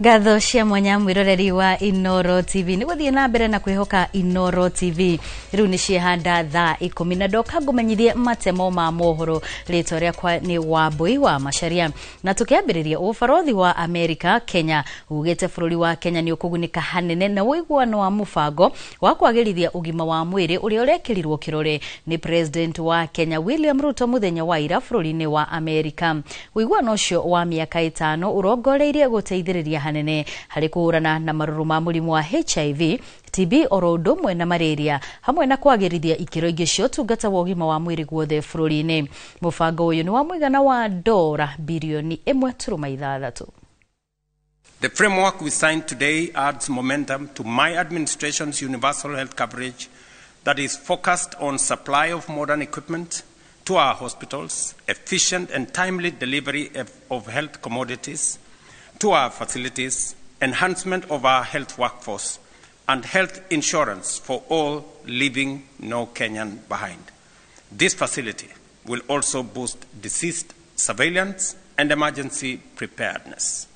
Ngatho cia mwanya mwiroreri wa Inoro TV nĩ gũthiĩ na mbere na kwĩhoka Inoro TV. Rĩu nĩ ciehanda thaa 10 na ndoka ngũmenyithie matemo ma mohoro. Rĩtwa rĩakwa nĩ Wambui wa Macharia. Na tũkĩambĩrĩria, ũbarothi wa Amerika Kenya ugĩte bũrũri wa Kenya nĩ ũkũgunĩka hanene na ũiguano wa mũbango wa kwagĩrithia ũgima wa mwĩrĩ ũrĩa ũrekĩrirwo kĩrore nĩ President wa Kenya William Ruto mũthenya wa ira bũrũri-inĩ wa Amerika. Ũiguano ũcio wa mĩaka 5 ũrongoreirie gũteithĩrĩria hanene harĩ kũhũrana na marũrũ ma mũrimũ wa HIV, TB oro ũndũ ũmwe na malaria, hamwe na kwagĩrithia ikĩro ingĩ cia ũtungata wa ũgima wa mwĩrĩ guothe bũrũri-inĩ. Mũbango ũyũ nĩ wa mũigana wa dora birioni 1.6. The framework we signed today adds momentum to my administration's universal health coverage that is focused on supply of modern equipment to our hospitals, efficient and timely delivery of health commodities to our facilities, enhancement of our health workforce, and health insurance for all, leaving no Kenyan behind. This facility will also boost disease surveillance and emergency preparedness.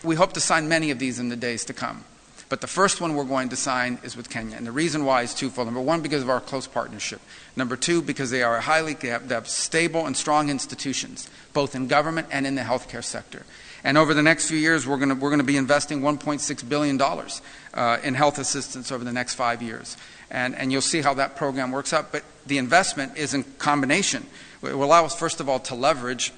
We hope to sign many of these in the days to come. But the first one we're going to sign is with Kenya. And the reason why is twofold. Number one, because of our close partnership. Number two, because they are highly, they have, they have stable and strong institutions, both in government and in the healthcare sector. And over the next few years, we're gonna be investing $1.6 billion in health assistance over the next 5 years. And you'll see how that program works out. But the investment is in combination. It will allow us, first of all, to leverage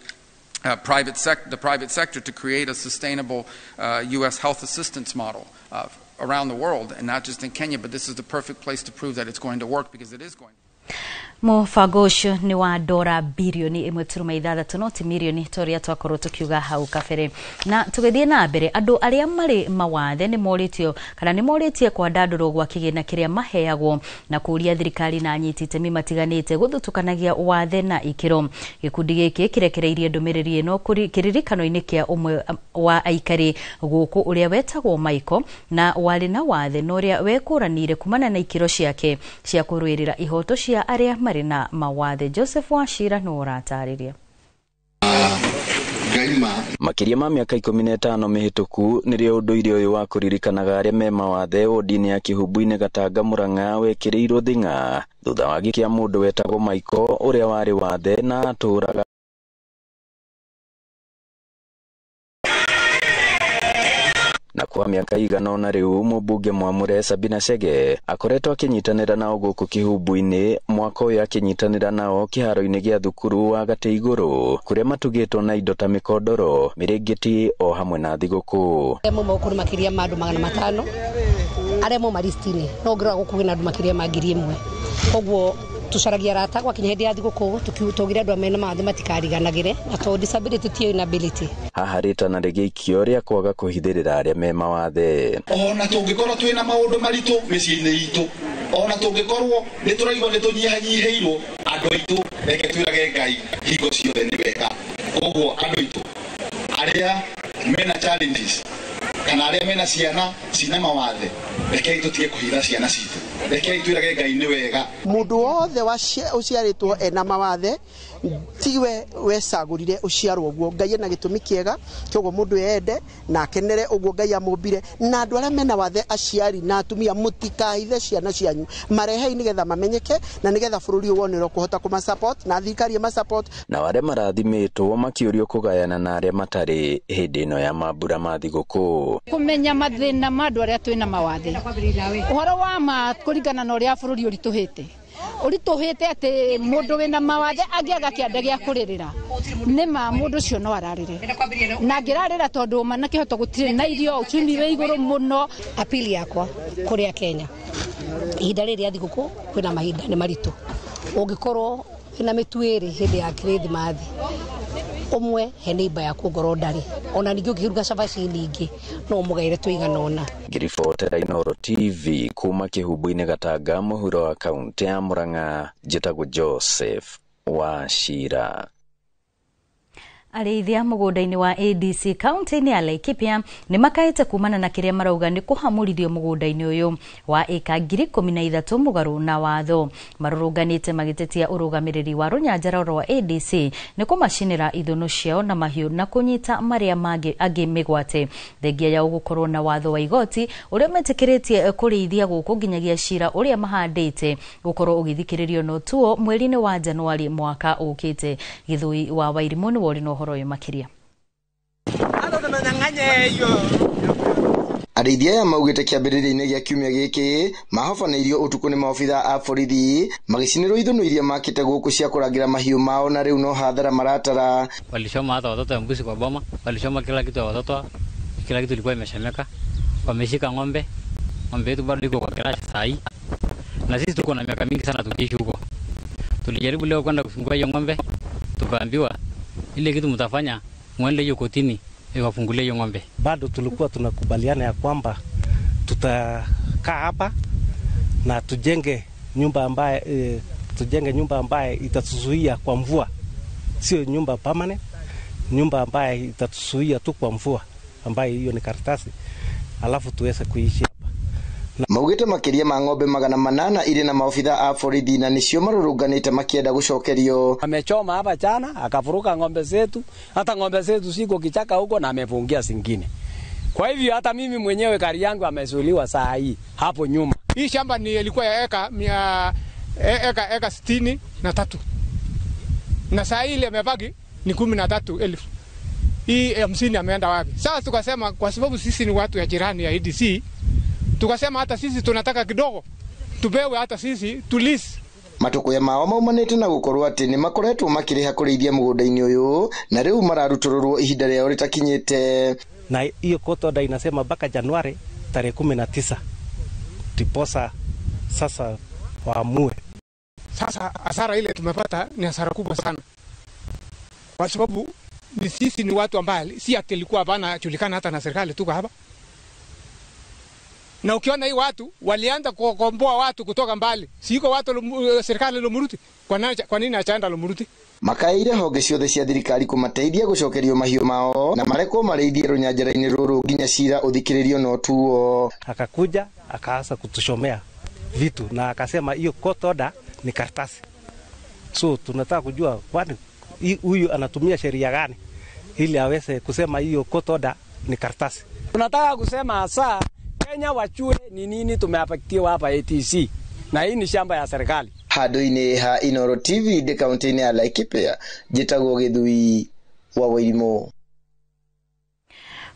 the private sector to create a sustainable U.S. health assistance model around the world, and not just in Kenya, but this is the perfect place to prove that it's going to work, because it is going to. Mũbango ũcio nĩ wa dora birioni 1.6, no ti mirioni ta ũrĩa twakorwo tũkiuga hau kabere. Na tũgĩthiĩ na mbere, andũ arĩa marĩ mawathe nĩ morĩtio kana nĩ morĩtie kwandandũrwo gwa kĩgĩna kĩrĩa maheagwo na kũũria thirikari na anyiti itemi matiganĩte gũthutũkanagia wathe na ikĩro. Gĩkundi gĩkĩ kĩrekereirie ndũmĩrĩri ĩno kĩririkano-inĩ kĩa ũmwe wa aikari gũkũ ũrĩa wetagwo Michael na warĩ na wathe na ũrĩa wekũranire kumana na ikĩro ciake cia kũrũĩrĩra ihoto cia arĩa marĩ na mawathe. Joseph Wachira nĩwe ũratarĩria. Makĩria ma mĩaka 15 mĩhĩtũku nĩrĩo ũndũire ũyũ wa kũririkanaga arĩa me mawathe wodi-inĩ ya Kĩhumbu-inĩ Gatanga Mũrang'a wekĩrĩirwo thing'a thutha wa gĩkĩa mũndũ wetagwo Michael ũrĩa warĩ wathe na atũraga na kwa mĩaka igana ũna rĩu. Mũmbunge mwamũre Sabina Chege akoretwo akĩnyitanĩra nao gũkũ Kĩhumbu-inĩ, mwaka ũyũ akĩnyitanĩra nao kĩharo-inĩ gĩa thukuru wa Gatĩ Igũrũ kũrĩa matugĩtwo na indo ta mĩkondoro, mĩrĩngĩti o hamwe na thigũkũ. Arĩa mauma gũkũ nĩ makĩria ma andũ 500, arĩa mauma list-inĩ no ũngĩrora gũkũ kwĩna andũ makĩria ma 1000. Koguo tucaragia arata gwakinya hĩndĩ ya thigũkũ tũgire andũ mena mawathe matikariganagĩre, na tondũ disability ti inability. Haha rĩtana rĩgĩikio rĩa kwaga kũhithĩrĩra arĩa me mawathe. Ona tũngĩkorwo twĩna maũndũ maritũ mĩciĩ-inĩ itũ, ona tũngĩkorwo nĩ tũraigua nĩ tũnyihanyihĩirwo, andũ aitũ reke twĩrage Ngai hingo ciothe nĩ wega. Koguo andũ aitũ arĩa mena challenges kana arĩa mena ciana cina mawathe, rekei tũtige kũhitha ciana citũ, rekei twĩrage Ngai nĩ wega. Mũndũ wothe ũciarĩtwo ena mawathe tiwe wecagũrire ũciarwo ũguo. Ngai ena gĩtũmi kĩega kĩoguo mũndũ ende na akenere ũguo Ngai amũmbire. Na andũ arĩa mena wathe, aciari na atumia, mũtikahithe ciana cianyu, marehei nĩgetha mamenyeke na nĩgetha bũrũri ũyũ wone ũrĩa ũkũhota kũma support na thirikari ĩma support. Na arĩa marathimĩtwo makĩũrio kũgayana na arĩa matarĩ hĩndĩ ĩno ya mambura ma thigũkũ. Kũmenya mathĩna ma andũ arĩa twĩna mawathe, ũhoro wa ma kũringana na ũrĩa bũrũri ũritũhĩte, ũritũhĩte atĩ mũndũ wĩna mawathe angĩaga kĩanda gĩa kũrĩrĩra nĩ ma mũndũ ũcio no ararĩre, na angĩrarĩra tondũ ma na kĩhoto gũtirĩ na irio, uchumi wĩ igũrũ mũno. Apili yakwa kũrĩa Kenya, ihinda rĩrĩ rĩa thigũkũ kwĩna mahinda nĩ maritũ. Ũngĩkorwo wĩna mĩtu ĩrĩ hĩndĩ ya Kĩrĩthimathi, ũmwe he neighbor yaku ngorwo ndarĩ, ona ningĩ ũngĩruga cabaci nyingĩ no ũmũgaĩre tũigana ũna. Ngĩribotera Inooro TV kuma Kĩhumbu-inĩ Gatanga, mũhuro wa kaũntĩ ya Mũrang'a, njĩtagwo Joseph Wachira. Arĩithia mũgũnda-inĩ wa ADC kaunti-inĩ ya Laikipia nĩ makaĩte kumana na kĩrĩa marauga nĩ kũhamũrithio mũgũnda-inĩ ũyũ wa ĩka 13,000 mũgarũ na watho. Marũrũnganĩte magĩtetia ũrũgamĩrĩri wa rũnyanjara rwa ADC nĩ kũmacinĩra ithũnũ ciao na mahiũ na kũnyita marĩa mangĩ angĩ mĩgwate. Thengia yao gũkorwo na watho wa igoti ũrĩa metĩkĩrĩtie kũrĩithia gũkũ nginyagia cira ũrĩa mahandĩte gũkorwo ũgĩthikĩrĩrio no tuo mweri-inĩ wa Januari mwaka ũkĩte. Gĩthũi wa Wairimũ nĩ wori na ũhoro ũyũ makĩria. Arĩithia aya maugĩte kĩambĩrĩria-inĩ gĩa kiumia gĩkĩ mahobanĩirio ũtukũ nĩ maobitha a borithi magĩcinĩrwo ithũnũ iria makĩte gũkũ cia kũrangĩra mahiũ mao na rĩu no hathara maratara. Walichoma hata watoto ya mbuzi kwa boma, walichoma kila kitu ya watoto, kila kitu ilikuwa imeshemeka. Wameshika ng'ombe, ng'ombe yetu bado iko kwa kirasha saa hii. Na sisi tuko na miaka mingi sana tukiishi huko. Tulijaribu leo kwenda kufungua hiyo ng'ombe, tukaambiwa ile kitu mtafanya mwende hiyo kotini iwafungulie hiyo ng'ombe. Bado tulikuwa tunakubaliana ya kwamba tutakaa hapa na tujenge nyumba ambaye itatuzuia kwa mvua, sio nyumba permanent, nyumba ambaye itatuzuia tu kwa mvua, ambaye hiyo ni karatasi, alafu tuweze kuishi. Maugĩte makĩria ma ng'ombe 800 irĩ na maobitha a borithi na nĩcio marũrũnganĩte makĩenda gũcokerio. Amechoma hapa jana akavuruka ng'ombe zetu, hata ng'ombe zetu siko kichaka huko na amefungia zingine. Kwa hivyo hata mimi mwenyewe gari yangu amezuiliwa saa hii hapo nyuma. Hii shamba ni ilikuwa ya eka 63. Na saa hii ile amebaki ni 13,000. Hii 50 ameenda wapi? Sasa tukasema kwa sababu sisi ni watu ya jirani ya ADC, tukasema hata sisi tunataka kidogo tupewe hata sisi tulisi. Matukuya mao maumanĩte na gũkorwo atĩ nĩ makoretwo makĩrĩha kũrĩithia mũgũnda-inĩ ũyũ na rĩu mararutũrũrwo ihinda rĩao rĩtakinyĩte. Na hiyo court order inasema mpaka Januari tarehe 19 ndiposa sasa waamue. Sasa hasara ile tumepata ni hasara kubwa sana, kwa sababu ni sisi ni watu ambao si ati ilikuwa hapana julikana hata na serikali, tuko hapa. Na ukiona hii watu walianza kukomboa watu kutoka mbali. Siko watu serikali Lumuruti. Kwa nini achaenda Lumuruti? Makaire honge ciothe cia thirikari kũmateithia gũcokerio mahiũ mao na marekwo marĩithie rũnyanjara-inĩ rũrũ nginya cira ũthikĩrĩrio no tuo. Akakuja akaanza kutushomea vitu na akasema hiyo court order ni karatasi. So tunataka kujua kwani huyu anatumia sheria gani ili aweze kusema hiyo court order ni karatasi. Tunataka kusema hasa Kenya wachue ni nini tumeapaktiwa hapa ATC na hii ni shamba ya serikali. Handũ-inĩ ha Inooro TV ndĩ kaunti-inĩ ya Laikipia, njĩtagwo Gĩthui wa Wairimũ.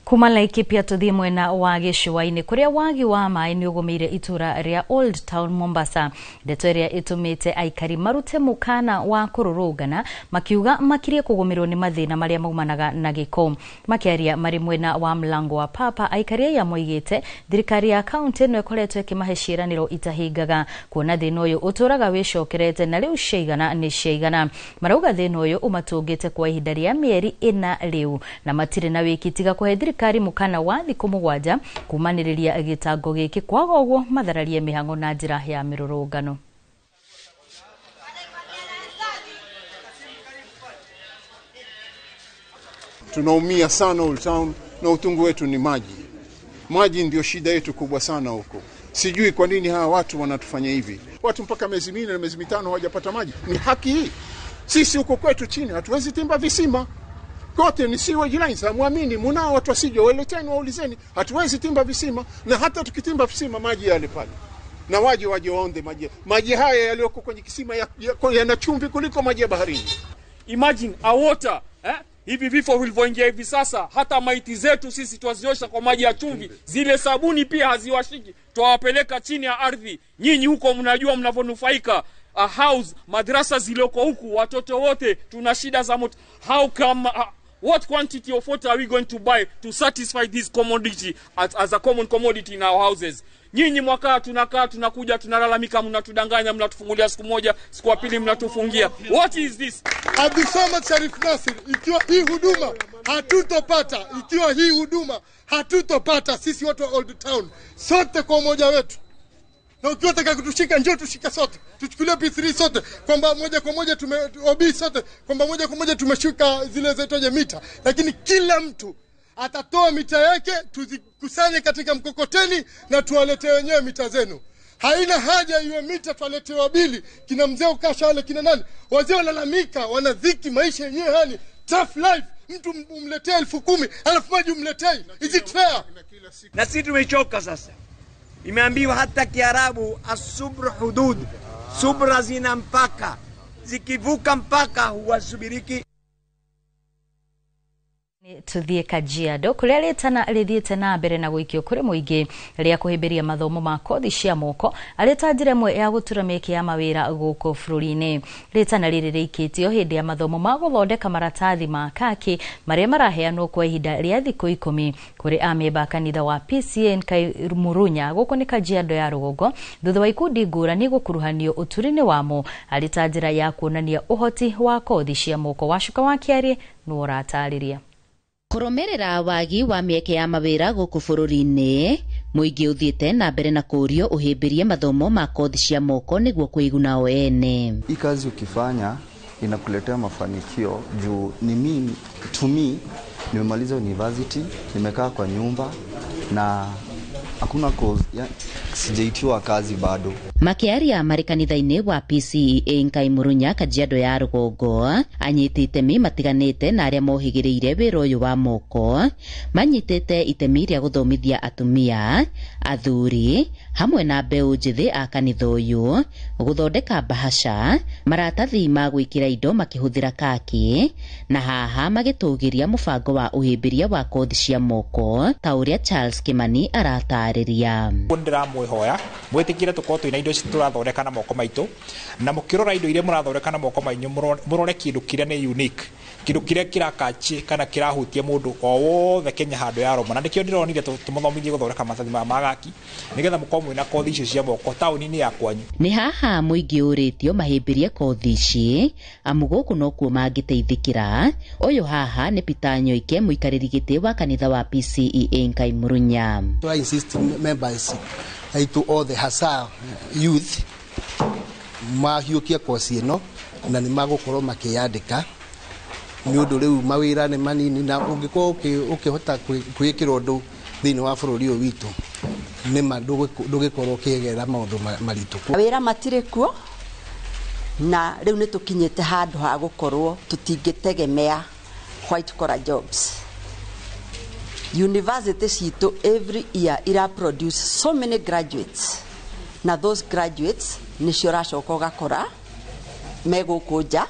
Kuma Laikipia tuthie mwena wa gĩcũa-inĩ kũrĩa wagi wa maĩ nĩ ũgũmĩire itũra rĩa Old Town Mombasa. Ndeto ĩrĩa ĩtũmĩte aikari marute mũkana wa kũrũrũngana makiuga makirie kũgũmĩrwo nĩ mathĩna marĩa maumanaga na gĩko. Makĩaria marĩ mwena wa mlango wa Papa, aikari aya moigĩte thirikari ya kaunti ĩno ĩkoretwo ĩkĩmahe ciĩranĩro itahingaga, kuona thĩna ũyũ ũtũraga wĩcokerete na rĩu ciaigana nĩ ciaigana. Marauga thĩna ũyũ ũmatũngĩte kwa ihinda rĩa mĩeri 4 rĩu na matirĩ na wĩki tiga kũhe thirikari mukana wa thikũ 7 kumanĩrĩria gĩtango gĩkĩ, kwaga ũguo mathararie mĩhang'o na njĩra ya mĩrũrũngano. Tunaumia sana Old Town na utungu wetu ni maji. Maji ndio shida yetu kubwa sana huko. Sijui kwa nini hawa watu wanatufanya hivi. Watu mpaka miezi 4 na miezi 5 hawajapata maji. Ni haki hii? Sisi huko kwetu chini hatuwezi timba visima. Kote ni sewage lines, hamuamini, mnao watu wasije waleteni waulizeni, hatuwezi timba visima, na hata tukitimba visima maji yale pale. Na waje waonde maji. Maji haya yaliyoko kwenye kisima yana chumvi kuliko maji ya baharini. Imagine a water, hivi vifo vilivyoingia hivi sasa, hata maiti zetu sisi twaziosha kwa maji ya chumvi, zile sabuni pia haziwashiki, twawapeleka chini ya ardhi. Nyinyi huko mnajua mnavonufaika. A house, madrasa ziloko huku, watoto wote tuna shida za moto. How come what quantity of water are we going to buy to satisfy this commodity as a common commodity in our houses? Nyinyi mwaka tunakaa tunakuja tunalalamika, mnatudanganya, mnatufungulia siku moja, siku ya pili mnatufungia. What is this? Abdulswamad Sharif Nassir, ikiwa hii huduma hatutopata, ikiwa hii huduma hatutopata sisi watu wa Old Town, sote kwa umoja wetu Na ukiwa unataka kutushika njoo tushike sote. Tuchukulie P3 sote kwamba moja kwa moja tume OB sote kwamba moja kwa moja tumeshuka zile zaitoje mita. Lakini kila mtu atatoa mita yake, tuzikusanye katika mkokoteni na tuwaletee wenyewe mita zenu. Haina haja iwe mita tuwaletewa bili. Kina mzee Ukasha wale kina nani? Wazee walalamika, wanadhiki maisha yenyewe hani tough life. Mtu umletee 10,000, alafu maji umletee. Is it fair? Na sisi tumechoka sasa. Imeambiwa hata Kiarabu asubru hudud. Subra zina mpaka. Zikivuka mpaka huwasubiriki. Tuthie Kajiado kuria ritana rithiite na mbere na guikio kuri muingi ria kuhimbiria mathomo ma kothi cia moko aria ta njira imwe ya gutura mieke ya mawira guku bururi-ini. Ritana riri riikitio hindi ya mathomo ma guthondeka maratathi ma kaki maria maraheanwo kwa ihinda ria thiku 10 kuri amemba kanitha wa PCN Kaimurunya guku ni Kajiado ya rugongo thutha wa ikundi ngurani gukuruhanio uturi-ini wamo ari ta njira ya kuonania uhoti wa kothi cia moko. Wacuka wa Kiarie nĩ ũratarĩria. Kũrũmĩrĩra wagi wa mĩeke ya mawĩra gũkũ bũrũri-inĩ, mũingĩ ũthiĩte na mbere na kũũrio ũhĩmbĩrie mathomo ma kothi cia moko nĩguo kwĩguna o ene. Hii kazi ukifanya inakuletea mafanikio juu ni mimi, to me, nimemaliza university, nimekaa kwa nyumba na hakuna cause ya sijaitiwa kazi bado. Makiaria marĩ kanitha-inĩ wa PCEA Nkaimurunya Kajiado ya rũgongo anyiti itemi matiganĩte na arĩa mohĩgĩrĩire wĩra ũyũ wa moko manyitĩte itemi rĩa gũthomithia atumia, athuri hamwe na mbeũ njĩthĩ a kanitha ũyũ gũthondeka bahasha, maratathi ma gwĩkĩra indo makĩhũthĩra kaki na haha magĩtũgĩria mũbango wa ũhĩmbĩria wa kothi cia moko ta ũrĩa Charles Kimani aratarĩria. Ndĩramwĩhoya mwĩtĩkĩre tũkorwo twĩna indo ici tũrathondeka na moko maitũ, na mũkĩrora indo iria mũrathondeka na moko manyu mũrore kĩndũ kĩrĩa nĩ unique, kĩndũ kĩrĩa kĩrakachi kana kĩrahutia mũndũ o wothe Kenya handũ ya Roma, na nĩkĩo ndĩronire tũmũthomithie gũthondeka maratathi maya ma gaki nĩgetha mũkorwo mwĩna kothi icio cia moko taũni-inĩ ya kwanyu. Nĩ haha mũingĩ ũrĩtio mahĩmbĩrie kothi ici amu gũkũ nokuo mangĩteithĩkĩra. Ũyũ haha nĩ Peter Nyoike, mũikarĩri gĩtĩ wa kanitha wa PCEA Nkaimurunya. I insist members aitu othe hasa youth mahiũkie kosi ĩno na nĩ magũkorwo makĩyandĩka nĩ ũndũ rĩu mawĩra nĩ manini na ũngĩkorwo ũkĩhota kwĩĩkĩra ũndũ thĩinĩ wa bũrũri ũyũ witũ nĩma ndũgĩkorwo ũkĩgerera maũndũ maritũ. Wĩra matirĩ kuo na rĩu nĩ tũkinyĩte handũ ha gũkorwo tũtingĩtegemea white collar jobs. University citũ every year ira produce so many graduates na those graduates nĩcio ũracoka ũgakora me gũkũ nja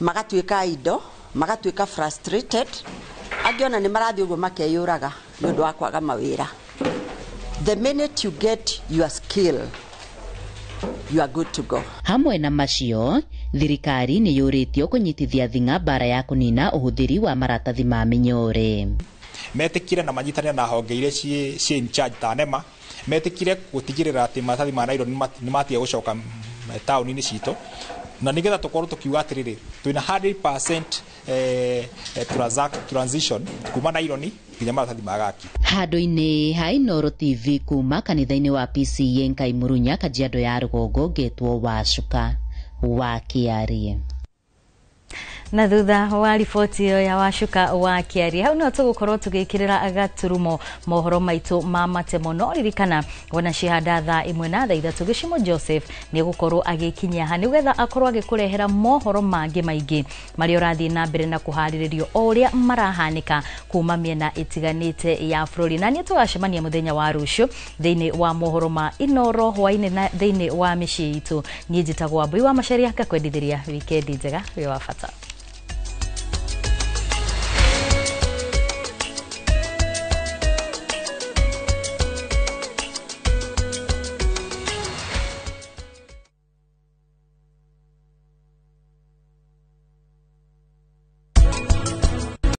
magatuĩka indo, magatuĩka frustrated, angĩ ona nĩ marathiĩ ũguo makeyũraga nĩ ũndũ wa kwaga mawĩra. The minute you get your skill, you are good to go. Hamwe na macio, thirikari nĩ yũrĩtio kũnyitithia thing'a mbara ya kũnina ũhũthĩri wa maratathi ma mĩnyore. Metĩkire na manyitanĩre na honge iria ciĩ in charge ta NEMA, metĩkire gũtigĩrĩra atĩ maratathi ma nylon nĩ matiga gũcoka taũni-inĩ citũ, na nĩgetha tũkorwo tũkiuga atĩrĩrĩ twĩna 100% transition kuma nylon nginya maratathi ma gaki. Handũ-inĩ ha Inooro TV kuma kanitha-inĩ wa PCEA Nkaimurunya Kajiado ya rũgongo ngetwo Wacuka wa Kĩarie. Na thutha wa riboti ĩyo ya Wacuka wa Kĩarie, hau no tũgũkorwo tũgĩkĩrĩra gaturumo mohoro maitũ ma matemo. No ririkana wona cihanda thaa 1 na thaa 3 Gĩcimo Joseph nĩ egũkorwo agĩkinyia ha nĩgetha akorwo agĩkũrehera mohoro mangĩ maingĩ marĩa ũrathiĩ na mbere na kũharĩrĩrio o ũrĩa marahanĩka kuma mĩena ĩtiganĩte ya bũrũri. Na niĩ tũgacemania mũthenya wa rũciũ thĩinĩ wa mohoro ma Inooro hwainĩ na thĩinĩ wa mĩciĩ itũ. Niĩ njĩtagwo Wambui wa Macharia, ngakwendithĩria wikendi njega wĩ wa bata.